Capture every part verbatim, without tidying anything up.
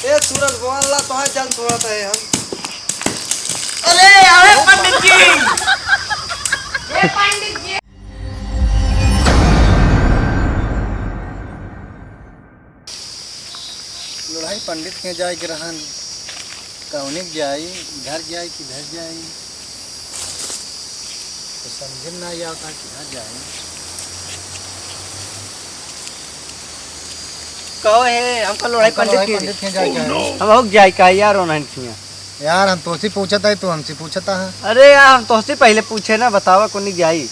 ए सूरज भगवान ला, तोहार जल छोड़त है हम। अरे, अरे पंडित जी। ए पंडित जी। लोढ़ाई पंडित के जाए के रहन, कौने के जाई, इधर जाई, किधर जाई, तो समझे में ना आवता किधर जाई। कहो हे, हमका लोढ़ाई हमका पंडित लोढ़ाई के, पंडित के जाए के है। हम हो जाए का यार, ओनहन किया। यार, हम तोसे पूछत है, तू हमसे पूछत है। अरे यार, हम तोसे पहले पूछे ना, बतावा कोनी जाई।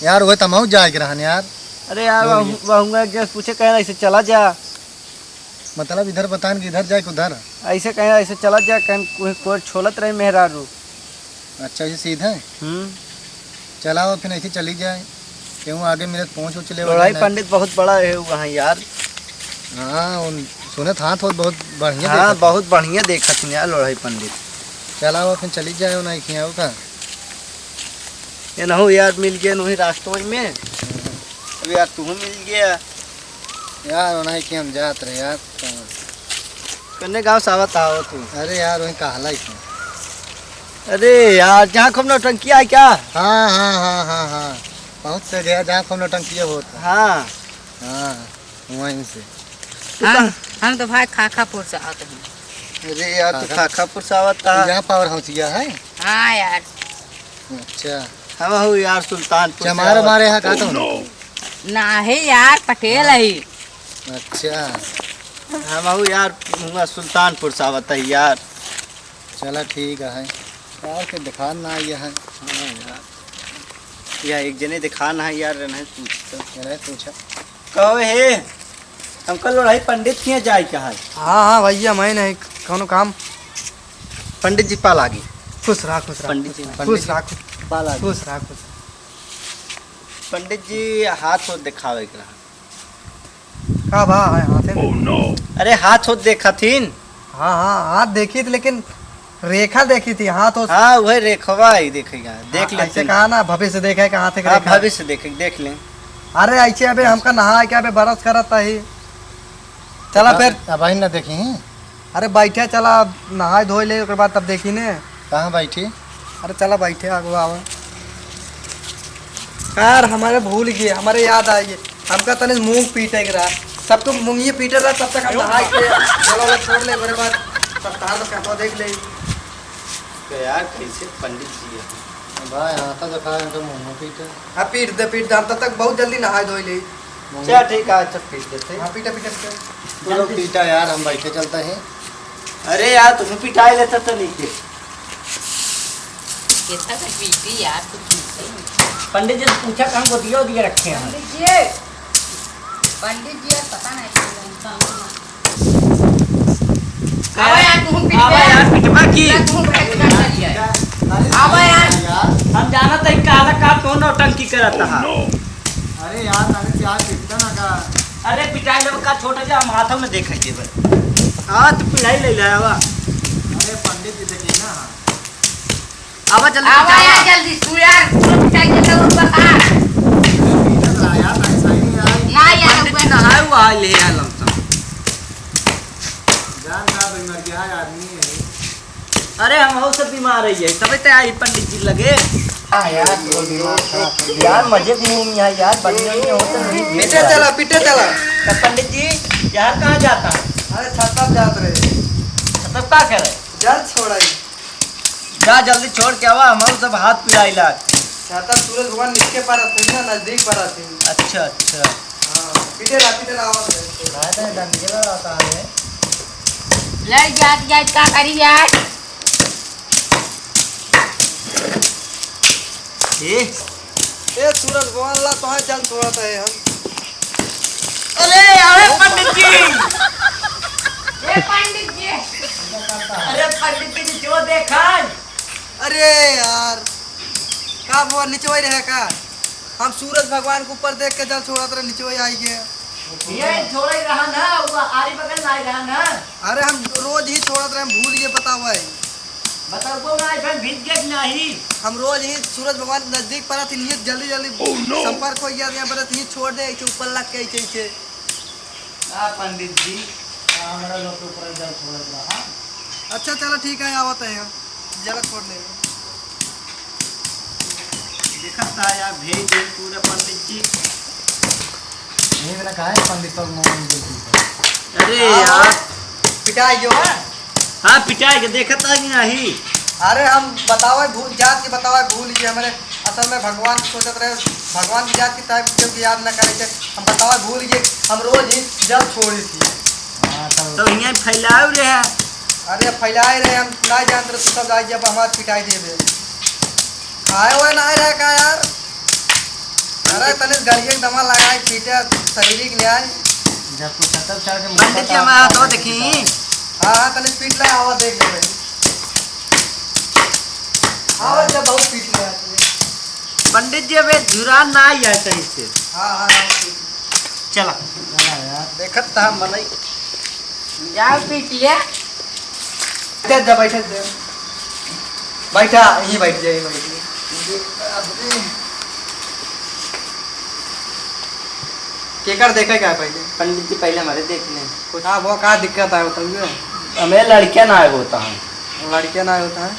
यार, वह तमाऊ जाए के रहन यार। अरे यार, वही। वह, वह हुआ जस पूछे, कहे ऐसे चला जा। मतलब इधर बतान कि इधर जाए के उधर। ऐसे कहे ऐसे चला जा, कहीं कोई, कोई छोलत रहे मेहरारू। अच्छा, ये सीधा है? हम्म। चलाओ, फिर ऐसे चली जाए। क्यों आगे मेरे पहुँच उछ ले लोढ़ाई वाला है। पंडित बहुत बड़ा है वहाँ यार। हाँ, उन, सुनत हाथ होत बहुत बढ़िया हाँ, देखत है। बहुत बढ़िया देखत है यार लोढ़ाई पंडित। चलाओ, फिर चली जाए, उन्हें खियाओ का। ये नहु यार मिल गया, नही रास्ते में। अब यार तू मिल गया। यार, उन्हें कि हम जात रहे यार। कन्ने गाँव से आवत हो तू? अरे यार, वहीं कहला ही था। अरे यार, जहाँ खूब नौटंकी है क्या? हाँ, हाँ, हाँ, हाँ, हाँ। बहुत से गया, जहाँ खूब नौटंकी होत है। हाँ। हाँ, वहीं से। तू हम, कहाँ? हम तो भाई खाखापुर से आते हैं। अरे यार, तू खाखा? खाखापुर से आवत था? यहाँ पावर हाउस यह है? हाँ यार। अच्छा। हम हो यार सुल्तानपुर से चमार आवत। मारे हैं का तो? ना है यार, पटेल है। अच्छा। हम हो यार, हुआ सुल्तानपुर से आवत है यार। चला ठीक है। यार के दिखा ना आइए हैं। हाँ यार। या एक जने दिखा ना है यार, नहीं पूछ तो। नहीं पूछा। कहो हे, हमका लोढ़ाई पंडित किया जाए क्या है? हाँ, हाँ भैया, मैं नहीं, कौनो काम? पंडित जी पा लागी। खुश रहा, खुश रहा, पंडित जी, खुश रहा, पंडित खुश जी रहा, खुश, पा लागी। खुश रहा, खुश रहा। पंडित जी हाथ हो दिखावे के रहा। का बा, है हाथे में? अरे हाथ हो देखा थीन। हाँ, हाँ, हाथ देखी थी, लेकिन रेखा देखी थी, हाथ हो। हाँ, वही रेखवा ही देखेगा, देख हाँ, लेते ऐसे हैं। कहा ना, भविष्य देखे का हाथ एक हाँ, रेखा। भविष्य देखे, देख लें। अरे ऐसे अबे हमका नहाए के अबे बरस करत ही। चला अब, फिर। अब आई ना देखी। अरे बैठे, चला नहाए धोए ले, ओकर बाद तब देखी ने। कहाँ बैठी? अरे चला बैठे, आगो आवा। यार हमारे भूल गए, हमारे याद आ गए, हमका तने मूंग पीटे के रहा, तब तक मूंगिए पीटे रहा, तब तक हम नहाए के जला वाला छोड़ ले, ओकरे बाद सब तार तो कहता देख ले। तो यार कैसे पंडित जी है? भाई, हाथ तो दिखा, इनका मुंह में पीटे। हाँ, पीट दे, पीट दे, हम तब तक बहुत जल्दी नहाए धोए ले। मुंह चल, में ठीक है, अच्छा, पीट देते हैं। हाँ, पीटा, पीटा, पीटा। तू लोग पीटा यार, हम बैठे चलते हैं। अरे यार, तुम पिटाई लेता तो नहीं के। कितना का पीटी यार, तू पीटी। पंडित जी से पूछा, कहाँ गोदिया वोदिया रखे हैं? पंडित जी, पंडित जी, यार, पता नहीं कहाँ गए। आवा यार, तू पिटवा। आवा यार, पिटवा की। तू पिटवा कर लिया है। आवा यार। हम जानत है, का, का, कौन नौटंकी करत है। अरे यार, तने प्यार पिटता ना का? अरे, पिटाई लेबे का, छोटा जा, हम हाथों में देखे के बस। हाँ, तू पिलाई ले ले, आवा। अरे, पंडित जी देखे ना। आवा जल्दी, आवा पिटावा। यार, जल्दी, तू यार, तू पिटाई के तो बता। अरे, पीटत रहा यार, भाई, सही नहीं यार। ना यार, पंडित जी नहाए हुआ है, ले आया लमसम। जान का बीमार क्या है, आदमी है। अरे, हम हो सब बीमार है, तबे तो आई पंडित जी लगे। हाँ यार, तो दिमाग खराब कर दिया। यार, मजे घूम यहाँ यार, बढ़िया नहीं हो तो नहीं। पीटे चला, पीटे चला। तो पंडित जी, यार कहाँ जाता है? अरे, छाता पे जात रहे। छाता पे का करे? जल छोड़ाई। जा जल्दी छोड़ के आवा, हम हो सब हाथ पिराई लाग। छाता सूरज भगवान निचके पारा थे ना, नजदीक पारा थे। अच्छा, अच्छा। हाँ, पीटे ला, पीटे ला, आवाज है। भाई, तो डंडे लड़ाता है। लड़ जात, जात का करी यार? ए? ए, सूरज भगवान ला, तोहार जल छोड़त है हम। अरे, अरे, पंडित जी। ए, पंडित जी। अरे, पंडित जी, जो देखा। अरे यार, का वो निचवई रहे का? हम सूरज भगवान के ऊपर देख के जल छोड़त रहे, निचवई आई गए। ये छोड़े रहा ना, वो आरी बगल ना आई रहा ना। अरे हम रोज ही छोड़त रहे, हम भूल गए, बताओ भाई। बताओ को ना, फिर भीज गए कि नहीं? हम रोज ही सूरज भगवान नजदीक परत ही, जल्दी जल्दी संपर्क हो गया, यहाँ परत ही छोड़ दे, ऐसे ऊपर लग के ऐसे ऐसे। आ पंडित जी, आ हमरा लोग के ऊपर जल छोड़त रहा। अच्छा, चलो, ठीक है, आवत है, जरा छोड़ ले। देखत ता यार, भेज दे पूरा पंडित जी। यही वाला कहा है, पंडित और मोहन जी की। अरे आओ। यार। पिटाई जो है? हाँ, पिटाई के देखत ता कि नहीं? अरे, हम बतावे भूल जात के, बतावे भूल गए हमारे। असल में भगवान सोचत रहे, भगवान की याद की टाइम क्योंकि याद न करे थे, हम बतावे भूल गए। हम रोज ही जल छोड़ी थी। हाँ, तब तो हियाँ फैलाव रहे। अरे, फैलाए रहे, हम ना जानत रहे, तू सब जाए जब हमार पिटाई देबे। आए हुए ना रहे का यार? अरे, तनिस गाड़िए के दमा लगाए, पीटे, शरीर के ले आए। जब तू सत्तर साल के पंडित जी, हमारा तो देखी। हाँ, हाँ, तनिस पीट ले, आवा देख ले भाई। आवा जब बहुत पीट ले आती है। पंडित जी, अबे जुरान ना आई है सही से। हाँ, हाँ, हाँ, ठीक। चला। चला यार। देखत ता मनई। जाओ पीट लिया। जा, जा, बैठे, जा। बैठा, यहीं बैठ जा, यहीं बैठ जा। केकर देखे का है पहले? पंडित जी, पहले हमारे देख लें। कुछ हाँ, वो का दिक्कत है बताइए। हमें लड़कियां ना होता है। लड़कियां ना होता है?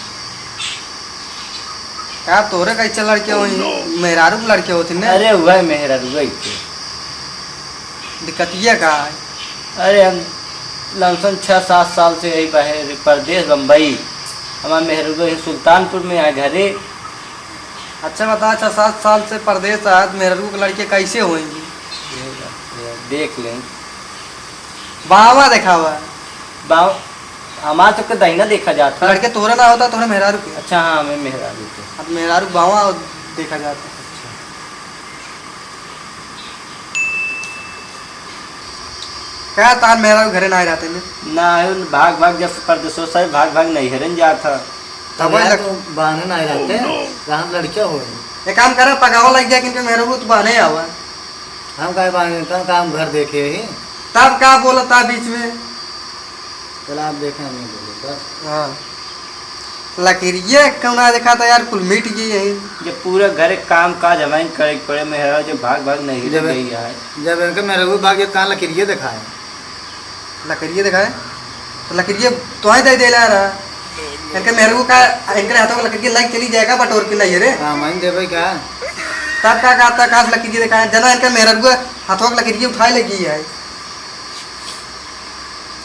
का तोरे कैसे लड़के होई? मेहरारू के लड़के होते ने? अरे, वह मेहरारू के। दिक्कतिया का है? अरे, हम लमसम छः सात साल से यही बाहर परदेश बम्बई। हमार मेहरारू यही सुल्तानपुर में है घरे। अच्छा बता, छः सात साल से परदेश आया तो मेहरारू के लड़के कैसे होएंगे? देख लें। बावा देखावा। बाव-, हमार सबके दहिना देखा जाता। लड़के तोहरे ना होता, तोहरे मेहरारू के। अच्छा, हाँ, हमें मेहरारू के। अब मेहरारू बावा देखा जाता। अच्छा। का तार मेहरारू घरे ना आए रहते ने? ना आए, भाग भाग जब से परदेसो से भाग भाग नैहरन जात ह। तब तब लग- तो बहाने ना आए रहते, कहाँ लड़कियाँ हो। एक काम करा, पगावा लग जाए, किनके मेहरारू तो बहाने आवा। हम काहे बहाने, कहाँ काम घर देखे ही। तब का बोला था बीच में? चला, आप देखें, हम नहीं बोले, बस। हाँ। लकीरिये कौना देखा था यार, कुल मिट गई है। जब पूरा घर के काम काज हमारे करे के पड़े, मेहरारू जब भाग भाग नहीं जब, गई है। जब इनके मेहरारू भाग गए, कहाँ लकीरिये दिखाए? लकीरिये दिखाए? तो लकीरिये तोहे दे देला रहा। इनके मेहरारू का, इनके हाथों का लकीरिये लाइक चली जाएगा, बटोर के लाइए रे। हाँ, मैं देवे का? तब का कहता, खास लकीरिये दिखाए, जना इनके मेहरारू हाथों का लकीरिये उठाए लगी है।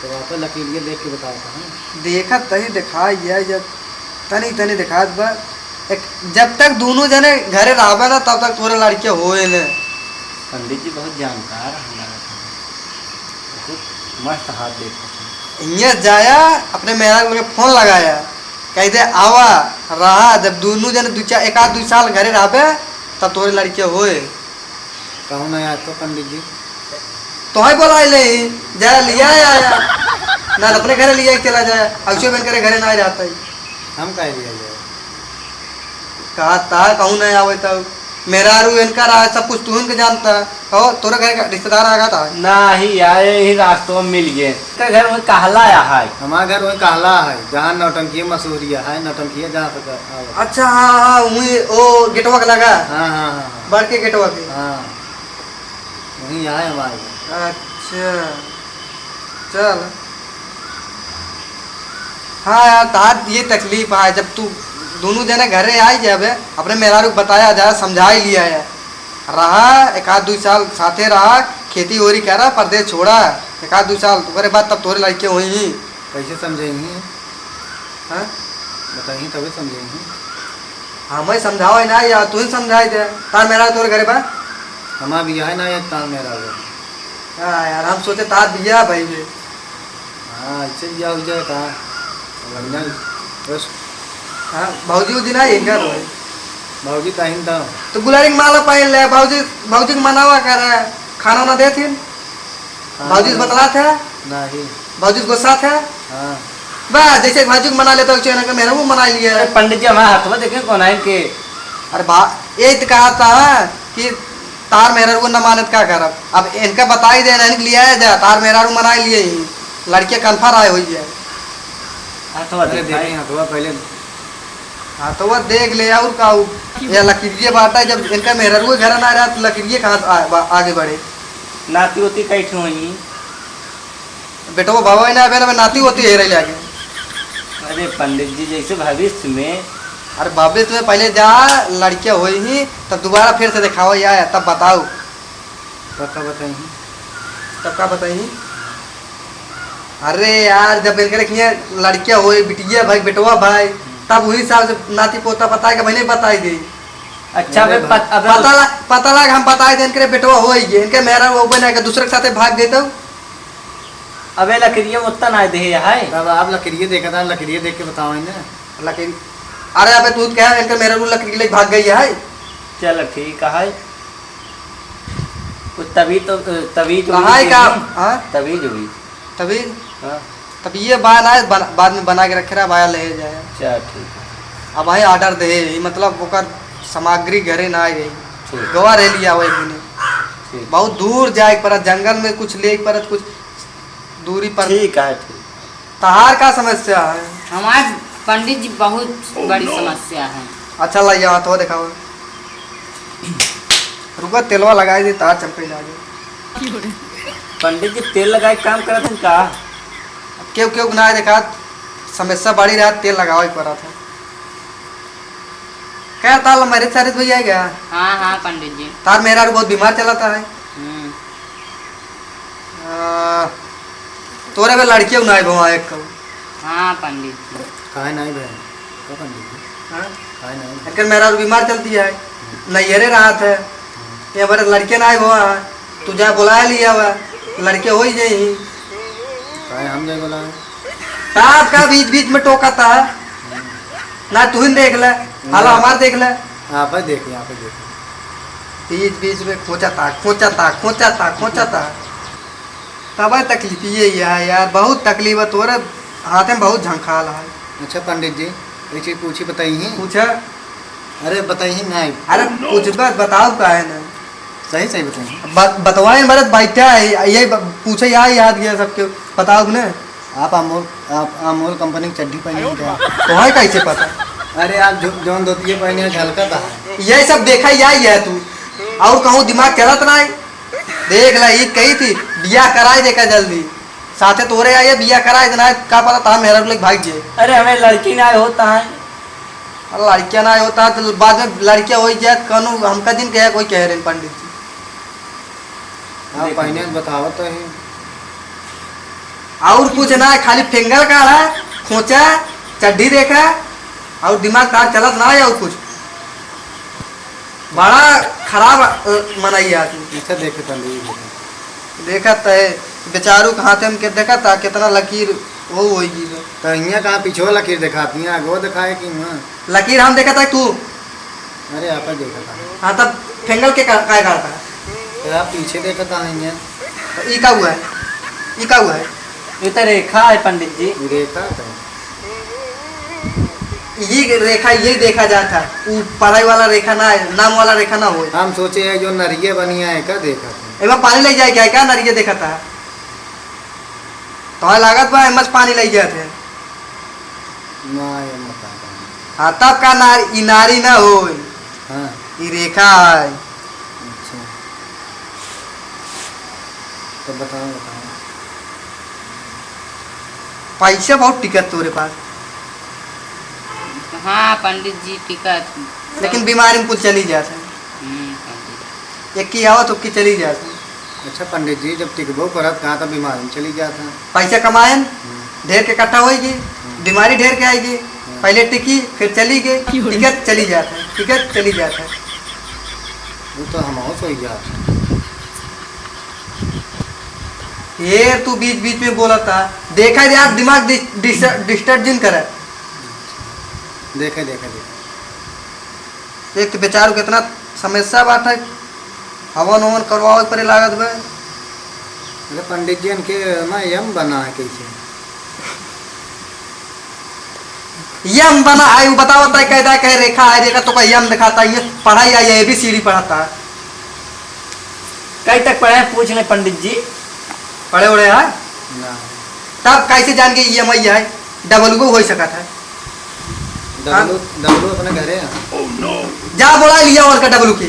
तो आपा लकीरिये देख के बताओ कहाँ? देखत तही देखाई है, जब तनी तनी देखात बा। एक, जब तक दोनों जने घरे रहबे ना, तब तक तोरे लड़के होए ने। पंडित जी बहुत जानकार है हमारा, बहुत मस्त हाथ देखत है। इहाँ जाया, अपने मेहरारू के फोन लगाया, कह दे, "आवा, रहा, जब दोनों जने दू चार, एक आध दू साल घरे रहबे, तब तोरे लड़के होए।" कहूँ ना आया तो पंडित जी। तोहे बोलाए ले ही, जा लिया आया। ना तो अपने घरे लिया के चला जाए, अवश्य बन करे घरे ना रहता ही। हम काहे लिया जाए? कहा ता कहूँ ना आवे तब। मेहरारू इनका रहा, सब कुछ तू इनके जानता। कहो, तोरे घर का रिश्तेदार आ गया था? ना ही आए, यही रास्तों में मिल गए। का घर वही कहला है। हमार घर वही कहला है, जहाँ नौटंकी मशहूरिया है, नौटंकी जहाँ से कर, आओ। अच्छा, हाँ, हाँ, वही, ओ, गेटवा के लगा? हाँ, हाँ, हाँ, हाँ। बड़ के गेटवा के? हाँ, वहीं है हमार घर। अच्छा, चल। हाँ यार, तहार ये तकलीफ है, जब तू दोनों जने घरे आई जाबे, अपने मेहरारू के बताया जाए, समझाई लिया है। रहा, एक आध दू साल साथे रहा, खेती ओरी करा, परदेस छोड़ा, एक आध दू साल, ओकरे बाद तब तोरे लड़के होई ही। कैसे समझाई ही? हाँ? बताई ही तबे समझाई ही। हाँ, मैं समझाओ ही ना, या तू ही समझाई दे। तार मेहरारू तोरे घरे बा? हमार बियाह है ना, ये तार मेहरारू है। हाँ यार, हम सोचे तार बियाह भाई बे। हाँ, ऐसे बियाह हो जाए का? बढ़िया, बस। हाँ, भौजी उजी ना है इनका तो भाई। भौजी ताहिन तो। तो गुलारी के माला पहन ले, भौजी, भौजी के मनावा कर, खाना वाना देथिन। हाँ। भौजी से बतलात है? नहीं। भौजी से गुस्सात है? हाँ। बा, जैसे भौजी के मना लेता, वैसे इनका मेहरारू मना लिया। अरे पंडित जी, हमारे हाथ में देखें कौन है इनके? अरे बा, ये तो कहा था कि तार मेहरारू न मानत का करब? अब इनका बताई देना, इनके लिया जा, तार मेहरारू मना लिए ही, लड़के कन्फर्म आए हुई है। हाथवा अरे देखाई। देखें, हाथवा पहले। हाँ, तो वह देख ले और का, उ, ये लकीरिये बाटा, जब इनका मेहरारू घर ना रहा, तो लकीरिये कहाँ से आ-, बा-, आगे बढ़े? नाती ओती कई ठो होई? बेटवा बाबा ही ना, अबे ना, नाती ओती है रही आगे। अरे पंडित जी, जैसे भविष्य में। अरे भविष्य में पहले जा, लड़कियाँ होई ही, तब दोबारा फिर से देखावा या, तब बताओ। तब का बताई ही? तब का बताई ही? अरे यार, जब इनके रखिए लड़कियाँ होई, बिटिया भाई, बेटवा भाई, तब वही हिसाब से नाती पोता बताए के, मैंने बताई दी। अच्छा, अबे अबे पत-, अबे पता ला-, पता लाग, हम बताई दे, इनके बेटवा होई गए, इनके मेहरा वो बना के दूसरे के साथे भाग गए तो। अबे लकड़िया ओत्ता नाय देहे है। तब आप लकड़िया देखा था, लकड़िया देख के बताओ ना। लकड़ी, अरे अबे तू कहे इनके मेहरा वो लकड़ी लेके भाग गई है। चल ठीक है। वो तभी तो, तभी तो कहाँ है हुई का? है। हाँ? तभी जो हुई। तभी? हाँ। तब ये बा ना बन-, बाद में बना के रखे रहा, बाया ले जाए। अच्छा, ठीक है। अब भाई order दे, ये मतलब ओकर सामग्री घरे ना आई रही। ठीक। गवा रह लिया वही दिने। ठीक। बहुत दूर जाए के पड़त, जंगल में कुछ ले के पड़त, कुछ दूरी पर। ठीक है, ठीक। तहार का समस्या है? हमार पंडित जी बहुत बड़ी समस्या है। अच्छा, ला, यहाँ तो दिखाओ। रुको, तेलवा लगाई दी, तार चमके लागे। पंडित जी, तेल लगाए के काम करत हैं का? अब केहू, केहू ना देखा, समस्या बढ़ी रहा, तेल लगावे के पड़ा था। खैर, तार मरीज सारिज भैया है क्या? हाँ, हाँ, पंडित जी। तार मेहरारू बहुत बीमार चला था है। हम्म। आ, तोरे बे लड़कियों ना आए भवा एक कहू। हाँ, पंडित जी। काहे नहीं बे? का पंडित जी? हाँ? काहे नहीं बे? अगर मेहरारू बीमार चलती है, नैहरे रात है, ये हमारे लड़के ना आए भवा, तू जा बुला लिया हुआ, लड़के हो ही जाए ही। काहे हम जाए बुलाए? ताप का बीच बीच में टोका था, ना तू ही देख ले, हालो ना। हमार देख ले। आप ही देख ले, आप ही देख ले। बीच बीच में खोचा था, खोचा था, खोचा था, खोचा था। तब तकलीफ ये ही है यार, बहुत तकलीफ है, तोरे हाथे में बहुत झंखाल है। अच्छा पंडित जी, एक चीज पूछी, बताई ही? पूछा। अरे बताई ही नहीं। अरे कुछ बात बताओ का है ना? सही सही बताई। ब-, बतवाइन मरत बैठा है, ये ब-, पूछे या याद गया सबके, बताओ ने। आप अमूल, आप अमूल कंपनी की चड्डी पहनी हैं क्या? तो है कैसे पता? अरे आप जो, जौन धोतिया पहने हैं, झलकत है। ये सब देखा या ही है तू, और कहूँ दिमाग चलत ना है। देख ला, ईद कही थी, बियाह कराए देका जल्दी। साथे तोरे आए, बियाह कराए देना है, का पता तहार मेहरा लोग भाग जाए। अरे, हमें लड़की ना होता है। अरे, लड़कियां ना होता है, तो बाद में लड़कियां हो जाए, कौनो हमका दिन कहे कोई कह रहे हैं पंडित जी। हाँ, देखो। पहले बताओ तो ही। और कुछ ना है, खाली फिंगर काढ़ा, खोचा, चड्ढी देखा, और दिमाग तार चलत ना है और कुछ। बड़ा खराब, अ, मनई है आदमी। अच्छा, देखे तनी, देखे। देखत है, बेचारू के हाथे में के देखत है, कितना लकीर वो होई गई बा। तो हियाँ कहाँ पीछे लकीर देखात, हियाँ आगो देखाए कि ना? लकीर हम देखत है, तू? अरे, आप देखत है। हाँ, तब फिंगर के का, काय करता है? तो आप पीछे देखत है हियाँ। तो ई का हुआ है? ई का हुआ है? ये तो रेखा है, पंडित जी। रेखा है। ये रेखा, ये देखा जाता है, उ पढ़ाई वाला रेखा ना है, नाम वाला रेखा ना होए। हम सोचे है जो नरिये बनिया है, का देखा था? एमा पानी ले जाए क्या, क्या नरिये देखा था? तो लागत बा, एमस पानी ले गया थे। ना, ये मत आता। हाँ, तब का नारी, ई नारी ना होए। हाँ। ई रेखा है। अच्छा। तो बताओ, बताओ। पैसा बहुत टिकत तोरे पास। हाँ, पंडित जी, टिकत। लेकिन बीमारी में कुल चली जात है। हम्म, पंडित। एक की आवत, ओकी चली जात है। अच्छा पंडित जी, जब टिकबो करत कहाँ तो बीमारी में चली जात है। पैसा कमाएन, हम्म। ढेर के इकट्ठा होई की, हम्म। बीमारी ढेर के आएगी। हम्म। पहले टिकी, फिर चली गई, टिकत चली जात है, टिकत चली जात है। वो तो हम और सोई जात है। ये तू बीच बीच में बोलत है, देखा यार, दिमाग डिस-, डिस-, डिस्टर्ब जिन करे। देखे, देखे, देखे। एक तो बेचारू कितना समस्या बात है, हवन ओवन करवावे पड़े लागत बा। अरे पंडित जी, इनके ना यम बना है कैसे? यम बना है, वो बतावत है, कहता है, कहे रेखा है, रेखा तो का यम दिखाता है, ये पढ़ाई आई है, एबीसीडी पढ़ाता है। कई तक पढ़े हैं, पूछ ले पंडित जी। पढ़े उढ़े हैं? ना। तब कैसे जान के ईएमआई है? डबल को हो सकत है। डबलू, हाँ? डबलू अपने घरे है। जा बोला लिया और का डबलू के।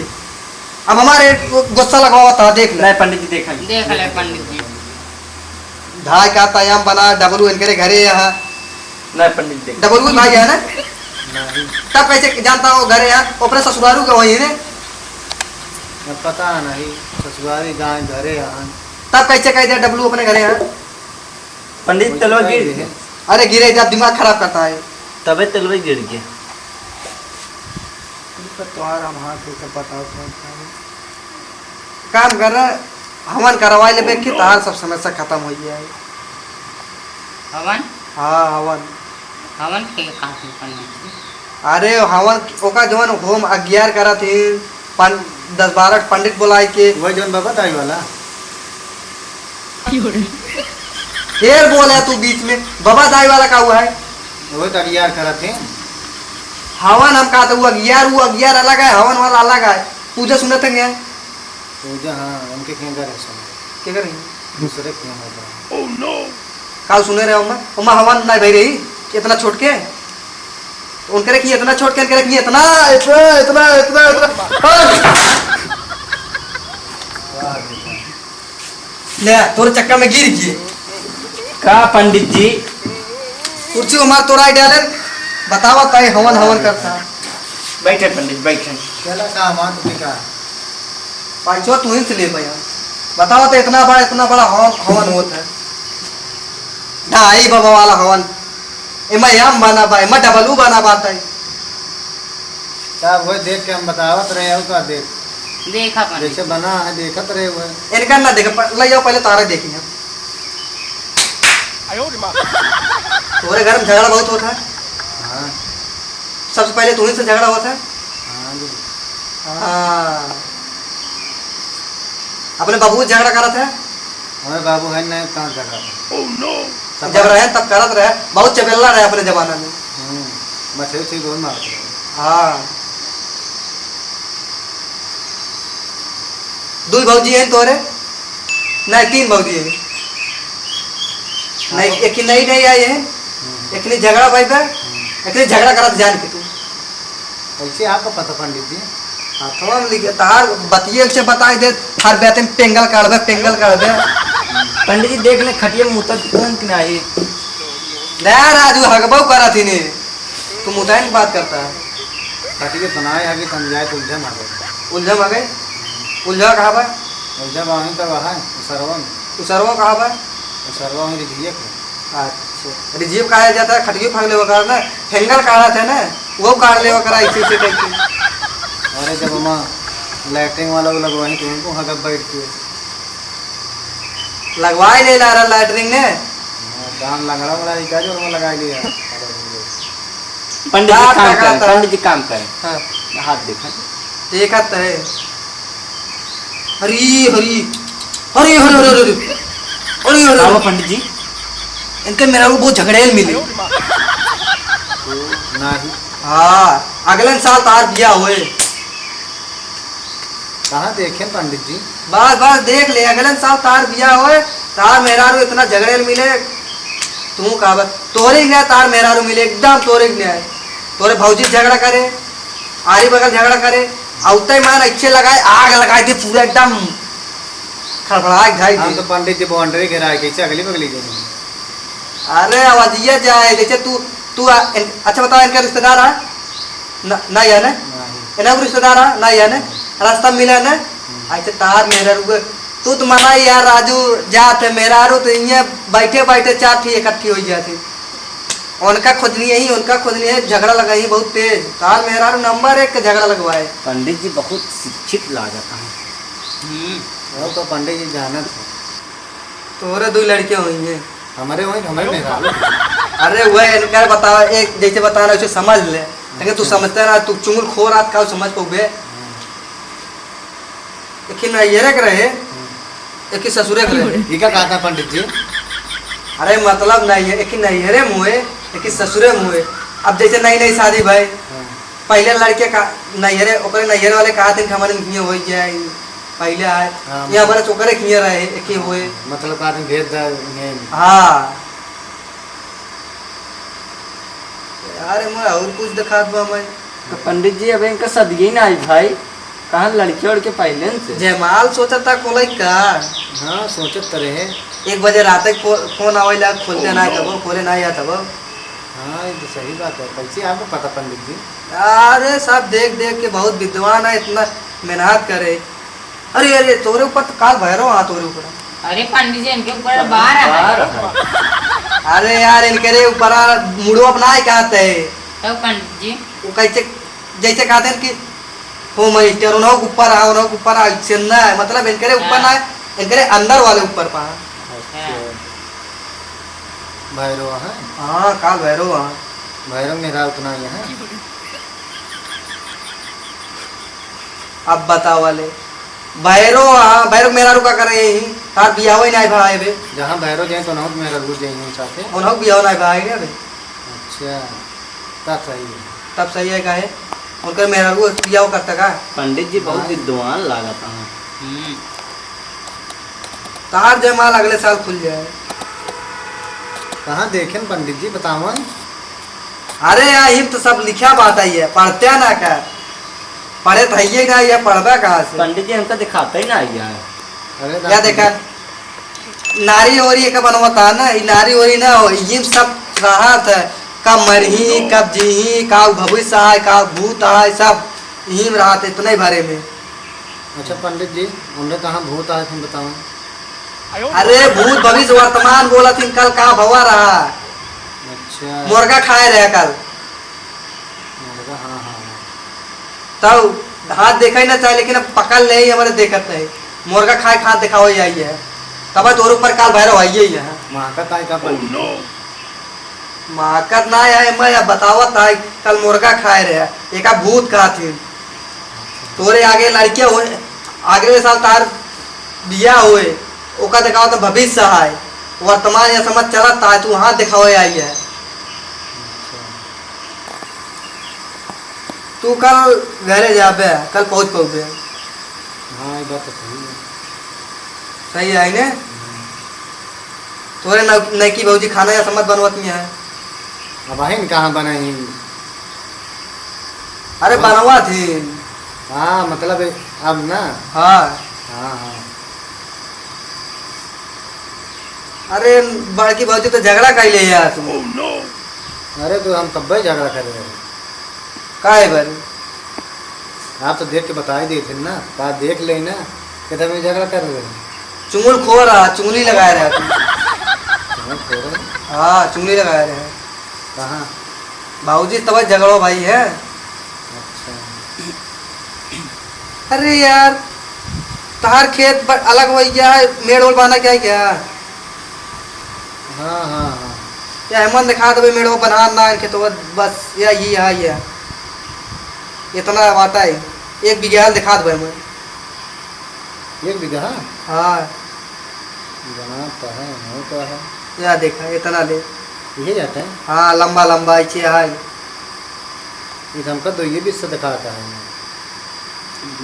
अब हमारे गुस्सा लगावा था, देख ले। नहीं पंडित जी, देखा ही। देख ले पंडित जी। धाय का तायाम बना, डबलू इनके घरे है। नहीं पंडित जी। डबलू भाई है ना? नहीं। तब कैसे जानता हो घरे है? अपने ससुरारू के वही है ने? अब पता नहीं, ससुरारी गाँव घरे है। तब कैसे कह दिया डबलू अपने घरे है? पंडित, तलवा गिर गया। अरे गिरे जब दिमाग खराब करता है। तबे तलवा गिर गया। तो यार हम हाथ लेके बताओ कौन सा है। काम कर, हवन करवा लेबे कि तहार सब समस्या खत्म हो जाए। हवन? हाँ, हवन। हवन के का है पंडित जी? अरे हवन ओका जवन होम अगियार करत ही, पन-, दस बारह पंडित बुलाए के। वही जवन बाबा दाई वाला? क्यों रे? फिर बोला तू बीच में, बाबा दाई वाला का हुआ है? वही तो अगियार करत ही। हवन हम कहा था, वो अगियार, वो अगियार अलग है, हवन वाला अलग है। पूजा सुनत है क्या? पूजा, हाँ, उनके किहाँ करे सब। क्या करे? दूसरे किहाँ होता है। काउ सुने रहे ओमा? ओमा हवन नाहीं भई रही कि इतना छोट के? तो उनकरे कि इतना छोट के, उनकरे कि इतना, इतना, इतना, इतना, इतना। हाँ। ले, तोरे चक्कर में गिर गए। का पंडित जी? कुर्सी हमार तोड़ाई डाले, बतावा ताई हवन हवन करता। बैठे पंडित, बैठे। चला का हमार तो बेकार। पाँचवा तू ही से ले भैया। बतावा तो इतना बड़ा, इतना बड़ा हवन, हवन होत है। ढाई बाबा वाला हवन। एमा एम बना बा, एमा डबलू बना बा ताई। साहब, वही देख के हम बतावत रहे, और का देख? देखा पानी। जैसे बना है, देखत रहे वह। इनका ना देखा, प-, ले जाओ, पहले तारा देखी हम। तोरे घर में झगड़ा बहुत होता है। हाँ। सबसे पहले तू ही से झगड़ा होता है। हाँ जी। हाँ। अपने बाबू से झगड़ा करत है? हमें बाबू है नहीं, कहाँ झगड़ा करत? जब रहे तब करत रहे, बहुत चपेल्ला रहे अपने जमाना में। हम्म, मछली उछली बहुत मारत रहे। हाँ। दुई भौजी हैं तोरे? नहीं, तीन भौजी हैं। नहीं, हाँ। एक ही नई नई आई है। हम्म। एक नहीं झगड़ा भाई बा, हम्म। एक नहीं झगड़ा करत जान के तू। कैसे आपको पता पंडित जी? हाँ, थोड़ा हम लिखे, तार बतिये से बताई दे, हर बात में पेंगल काढ़बे, पेंगल काढ़बे। पंडित जी, देख ले, खटिया में मुतत कौन के नाही? ले राजू, हगबऊ करत ही ने। तू मुताइन की बात करता है। खटिया बनाए आगे समझाए तो उलझन आ गए। उलझन आ गए? उलझन कहाँ बा? उलझन वहीं तो वहाँ है, उसरवा में। उसरवा कहाँ बा? उसरवा में रिझिए के। अच्छा, रिझिए काहे जाता है? खटियो फांग लेवा करा ना, फेंगल काढ़त है ना, वो काढ़ लेवा करा ऐसे ऐसे करके। अरे जब हम लैट्रिन वाला वो लगवाई तो उनको हगब बैठ के। लगवाई ले ला रहा लैट्रिन ने। हाँ, दान लंगड़ा वाला ही का जो हम लगाई लिया। पंडित जी काम करें, पंडित जी काम करें। हाँ। हाथ देखा। देखा तो है। हरी, हरी, हरी, हरी, हरी, हरी, हरी, हरी। का हुआ पंडित जी? इनके मेहरारू बहुत झगड़ेल मिले। नहीं। हाँ, अगले साल तार बिया होए। कहाँ देखे पंडित जी? बस, बस, देख ले, अगले साल तार बिया होए, तार मेहरारू इतना झगड़ेल मिले, तू का बस, तोरे ही न्याय तार मेहरारू मिले, एकदम तोरे ही न्याय। तोरे भौजी झगड़ा करे, आरी बगल झगड़ा करे, अउते मान अच्छे लगाए, आग लगाए दे पूरा एकदम खड़बड़ाए घाई हम दे। तो पंडित जी बाउंड्री घेराए, कैसे अगली बगली जाएंगे? अरे आवाजिया जाए, जैसे तू, तू आ, इन, अच्छा बताओ, इनका रिश्तेदार है? न, नहीं है ना? नहीं। इनका कोई रिश्तेदार है? नहीं है ना? नहीं। रास्ता में मिला है ना? हम्म। अच्छा, तार मेहरारू, तू तो मना यार राजू, जात है मेहरारू तो इन्हें बैठे बैठे चार थी इकट्ठी हो जाती। उनका खोजनी यही, उनका खोजनी है, झगड़ा लगाई बहुत तेज। तार मेहरारू नंबर एक के झगड़ा लगवाए। पंडित जी बहुत शिक्षित लागत हैं। हम्म। वो तो पंडित जी जानत है। तोहरे दो लड़के होइहैं। हमरे होइहैं, हमरे मेहरारू। अरे वह इनका बतावा, एक जैसे बताना उसे समझ ले। लेकिन तू अच्छा। समझता ना, तू चुंगल खोर आत का समझ पउबे। हाँ। एक ही नैहरे के रहे, हाँ। एक ही ससुरे के रहे। ई का कहता पंडित जी? अरे मतलब नहीं है, एक ही नैहरे मुए, एक ही ससुरे मुए। अब जैसे नई नई शादी भाई, हाँ। पहले लड़के का नैहरे, ओकरे नैहरे वाले कहा थे कि हमारे हियाँ हो जाए, पहले आए, हाँ, यहाँ मतलब पर ओकरे हियाँ रहे, एक ही हुए। मतलब का आदमी भेद दा, ये हाँ। यार, मैं और कुछ दिखात बा मैं। तो पंडित जी, अब इनका सदिये ना आई भाई, कहाँ लड़के वड़के पहले से? जयमाल सोचत था खोले का? हाँ, सोचत तो रहे। एक बजे रात को फोन आवे ला, खोलते ना तब, खोले ना या तब। हाँ, ये तो सही बात है। कैसे आपको पता, पंडित जी? अरे, सब देख देख के बहुत विद्वान है, इतना मेहनत करे। अरे, अरे, तोरे ऊपर तो काल भैरव आ, तोरे ऊपर। अरे, पंडित जी, इनके ऊपर बार है। बार है। अरे यार, इनके रे ऊपर आ, मुड़ो अपना ही कहते हैं। तब पंडित जी? वो कैसे, जैसे कहते हैं कि हो मास्टर, उन्हों के ऊपर आ, उन्हों के ऊपर आ, ऐसे ना है, मतलब इनके ऊपर ना है, हाँ। इनके अंदर वाले ऊपर पा। अच्छा। हाँ। भैरव है? हाँ, काल भैरव है। भैरव मेरा उतना ही है। अब बताओ वाले, भैरव, हाँ, भैरव मेरा रुका कर रहे ही, तार बियाह ही नहीं भाई बे। जहाँ भैरव जाए तो उन्हों मेरा रुक जाए ही साथे। उन्हों बियाह नहीं भाई बे। अच्छा, तब सही है। तब सही है, काहे? उनकर मेहरारू बियाह करता का? पंडित जी बहुत हाँ। विद्वान लागत हैं। हम्म। तार जयमाल अगले साल खुल जाए। कहाँ देखें पंडित जी, बतावन। अरे यार, हिम तो सब लिखा बात आई है, पढ़ते ना का? पढ़े तो है ही ना, ये पढ़बा कहाँ से? पंडित जी हमका दिखाते ही ना आई है। अरे या राम देखा, नारी ओरी एक बनवता ना, ई नारी ओरी ना हो, इही में सब रहत है, कब मरही, कब जीही, का भविष्य आय, का भूत आय, सब इही में रहत है, इतने भरे में। अच्छा पंडित जी, उन्हें कहाँ भूत आय, तुम बताओ। अरे भूत भविष्य वर्तमान बोलत ही, कल का भवा रहा। अच्छा। मुर्गा खाए रहे कल। मुर्गा, हाँ, हाँ, हाँ। तब हाथ देखा ही ना चाहे, लेकिन अब पकड़ ले ही हमारे देखत नहीं। मुर्गा खाए खात दिखाओ यही है। तब तोर ऊपर काल भैरव आई ही है। महकत आय का पंडित जी? महकत ना आय, मैं अब बतावत आय, कल मुर्गा खाए रहे, एका भूत कहा थी। तोरे आगे लड़कियां होए, अगले साल तार बियाह होए, ओका देखावत भविष्य आय, वर्तमान या समझ चलत आय, तू हाथ दिखावे आई है। तू कल घरे जाबे, कल पहुँच पउबे। हाँ, ये बात तो सही है। सही है ने? हम्म। तोरे नौ-, नौकी भौजी खाना या समझ बनवत नहीं है। अब आहिन कहाँ बनाई? अरे हाँ। बनवत ही। हाँ, मतलब अब ना? हाँ। हाँ, हाँ। अरे बड़की भौजी तो झगड़ा कैले यार तू। अरे तो हम कब्बे झगड़ा कर रहे हैं। काहे बारे? आप तो देख के बता ही देते ना, का देख ले ना, किधर में झगड़ा कर रहे हैं। चुंगल खो रहा, चुंगली लगाए रहे तू। चुंगल खो रहे? हाँ, चुंगली लगाए रहे। कहाँ? बाबूजी तब झगड़ो भाई है। अच्छा। अरे यार, तहार खेत ब-, अलग हो गया है, मेड़ ओड़ बांधा क्या है क्या? हाँ, हाँ, हाँ। या हेमंत दिखा देबे, मेड़ ओड़ बना ना इनके तो बस, या ये, हाँ, ये। इतना बात है, एक बीघा दिखा देबे मैं। एक बीघा? हाँ। बनाता है, होता है। या देखा, इतना ले। यही जाता है? हाँ, लंबा लंबा ऐसे है। ये तो हमका दो ये बीस से दिखाता है।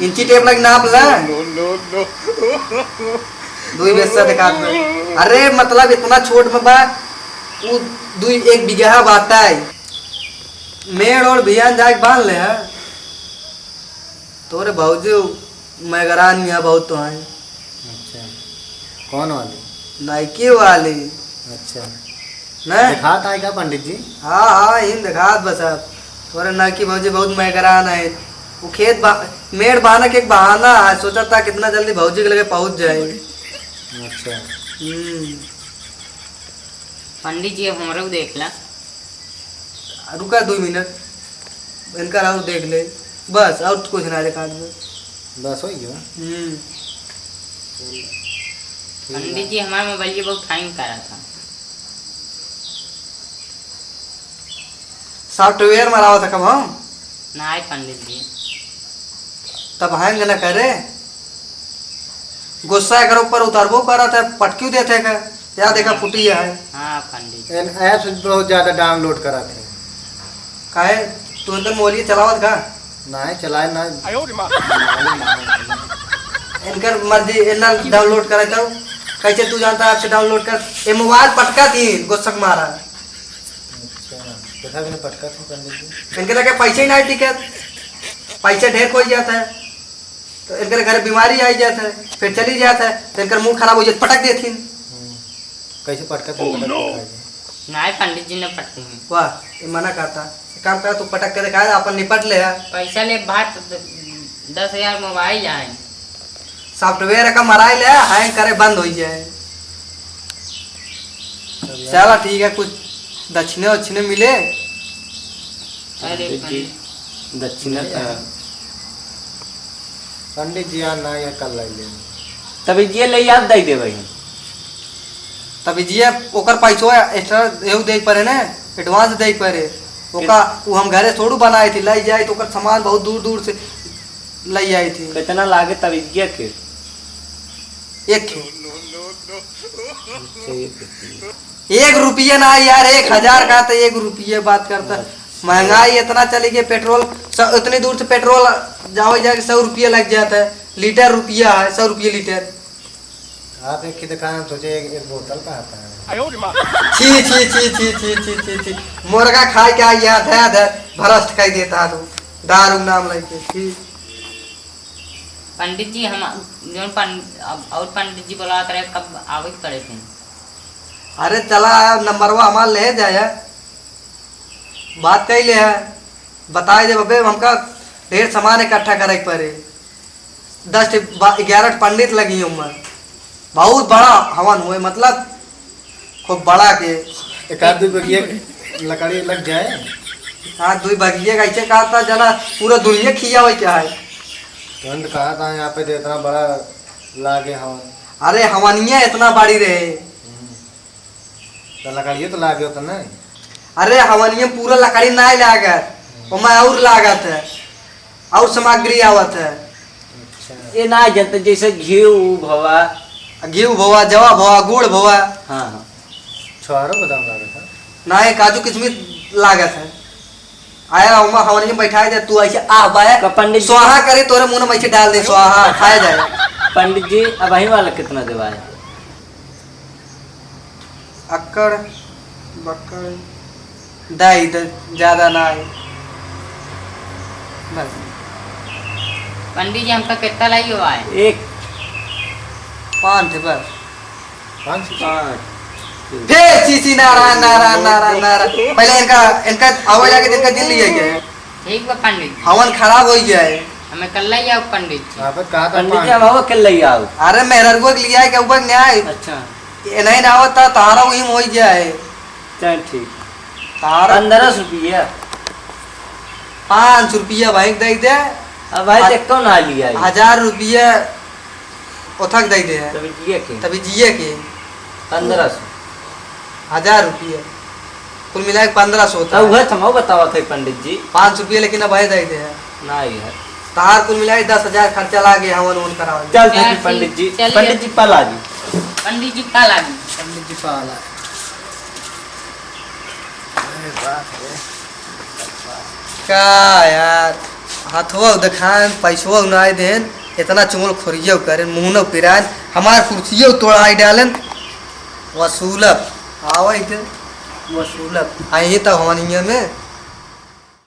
इंची टेप लग नाप ला। No, no, no। दो ही बीस से दिखात बा। अरे, मतलब, इतना छोट में बा, उ दो एक बीघा बात है। मेड़ ओड़ बिहान जाके बांध ले है। तोरे भौजी मैगरान यहाँ बहुत तो हैं। अच्छा, कौन वाली? नाइकी वाली। अच्छा। नहीं? दिखात आए क्या पंडित जी? हाँ, हाँ, इन दिखात बस अब। तोरे नाइकी भौजी बहुत मैगरान है। वो खेत बा-, मेड़ बांधे के एक बहाना है, सोचा था कितना जल्दी भौजी के लगे पहुँच जाए। अच्छा। हम्म। पंडित जी, अब हमरे को देख ला। रुका दो मिनट, इनका राउर देख ले, बस और कुछ ना दिखा दो। बस हो गया। हम्म। पंडित जी, हमारा मोबाइल ये बहुत हैंग कर रहा था। सॉफ्टवेयर मरावा था कब हम? ना आए पंडित जी। तब हैंग न करे। गुस्सा एकर ऊपर उतरबो करत है, पटकियो देत है का? या देखा फुटी है। हाँ, पंडित। एन ऐप से बहुत ज्यादा डाउनलोड करत है। काहे? तू इनकर मोबाइल चलावत का? नहीं, चलाए ना। आयो रे माँ। इनकर मर्जी, इन्ना डाउनलोड करे तो कैसे तू जानता है ऐप से डाउनलोड कर? ये मोबाइल पटका थी, गुस्सा मारा। अच्छा, देखा कि नहीं पटका थी पंडित जी? इनके लगे पैसे ही नहीं टिकत, पैसे ढेर कोई जाता है। तो इनकर घर बीमारी आई जात है, फिर चली जात है, तो इनकर मूड खराब हो जात, पटक देथिन। हम्म। कैसे पटकत है, पटक के खाए? नाहीं पंडित जी, न पटती हैं। वाह, ये मना करता। एक काम कर, तू पटक के दिखा, अपन निपट ले यार। पैसा ले, बात द-, दस हजार मोबाइल आए। सॉफ्टवेयर का मराई ले, हैंग करे बंद हो जाए। चला ठीक है, कुछ दक्षिणे वक्षिणे मिले। अरे पंडित जी, पंडित। दक्षिणा का। पंडित जी, यार ना, ये कल ले ले। तभी जी ले याद दे दे भाई। तभी जी ओकर पैसो एक्स्ट्रा एहू दे पड़े ने, एडवांस दे पड़े। ओका, कित- वो हम घरे छोड़ू बनाए थी, लाई जाए तो ओकर सामान बहुत दूर दूर से लाई आई थी। कितना लागे तभी जी के? एक ठो। अच्छा, एक रुपया। एक रुपया ना यार, एक हजार का तो एक रुपया बात करता। अच्छा। महंगाई इतना चली गई, पेट्रोल स-, इतनी दूर से पेट्रोल जावे जाके सौ रुपया लग जाता है, लीटर रुपया है, सौ रुपया लीटर। आप एक ही दुकान, हम सोचे एक, एक बोतल का आता है। छी, छी, छी। मुर्गा खाए के आई यहाँ धया धर भ्रष्ट कर देता है तू, दारू नाम लेके। छी। पंडित जी, हम जौन पं-, अब और पंडित जी बोलावत रहे, कब आवे के पड़े थे? अरे चला, नंबरवा हमार ले जाए, बात कर ले है, बताए दे बबे, हमका ढेर सामान इकट्ठा करे के पड़े। दस ठे बा-, ग्यारह ठे पंडित लगी उम्र, बहुत बड़ा हवन हुए, मतलब खूब बड़ा के। एक आध दो बगिया लकड़ी लग जाए। हाँ, दो बगिया का ऐसे कहा था जना, पूरा दुनिया खिया हुआ क्या है। तुरंत कहा था यहाँ पे तो इतना बड़ा लागे हवन। अरे हवनिया इतना बड़ी रहे। हम्म। तो लकड़िए तो लागे होता ना। अरे हवनिया पूरा लकड़ी ना लागत, ओमा और लागत है। और सामग्री आवत है। अच्छा। ये ना जनते जैसे घी भवा। घी भवा, जवा भवा, गुड़ भवा। हाँ, हाँ। छोहारो बादाम लागत है। ना, ये काजू किशमिश लागत है। आया ओमा हवन में बैठाए दे, तू ऐसे आ बाय। का पंडित जी? स्वाहा करे तोरे मुंह में ऐसे डाल दे, स्वाहा, खाए जाए। पंडित जी, अब वही वाला कितना देवाए? अक्कड़, बक्कड़, दाई द-, ज्यादा ना आई। बस। पंडित जी, हमका कितना लाई हो आए? एक। पाँच ठे बस। पाँच सौ? पाँच। फिर सी सी नारायण, नारायण, नारायण, नारायण। पहले इनका, इनका आवे लगे, इनका दिल लिए गए। ठीक बा पंडित जी। हवन खराब हो गया है। हमें कल ले आओ पंडित जी। आप कहा था पंडित जी, पाँच। हम आवे कल ले आओ। अरे मेहररुआ के लिए आए, के ऊपर न्याय। अच्छा। ये नहीं ना आवत, ता-, तारा वही में हो गया है। चल ठीक। तारा पन्द्रह सौ रुपया। पाँच सौ रुपया भाई दे दे। अब भाई ह-, देख कौन आ लिया है? हजार रुपया ओथक दे दे। तभी जिए के। तभी जिए के। पन्द्रह सौ। हजार रुपया। कुल मिला के पन्द्रह सौ होता तब है। वह तो हम बतावा थे पंडित जी। पाँच सौ रुपया लेकिन अब भाई दे दे। नहीं है। तहार कुल मिला के दस हजार खर्चा लागे हवन वन करावे। चल चल ठीक ठीक, पंडित जी, चलिए। पंडित जी पाला जी। पंडित जी पाला जी। पंडित जी पाला। अरे बाप रे। का यार, हथवा देखान, पैसवा उनाई देन, इतना चुंगल खोरियो करेन, मुहनो पिरान, हमार कुर्सियो तोड़ाई डालन। वसूलब, आवा इधर, वसूलब। आई तो हवनिया में।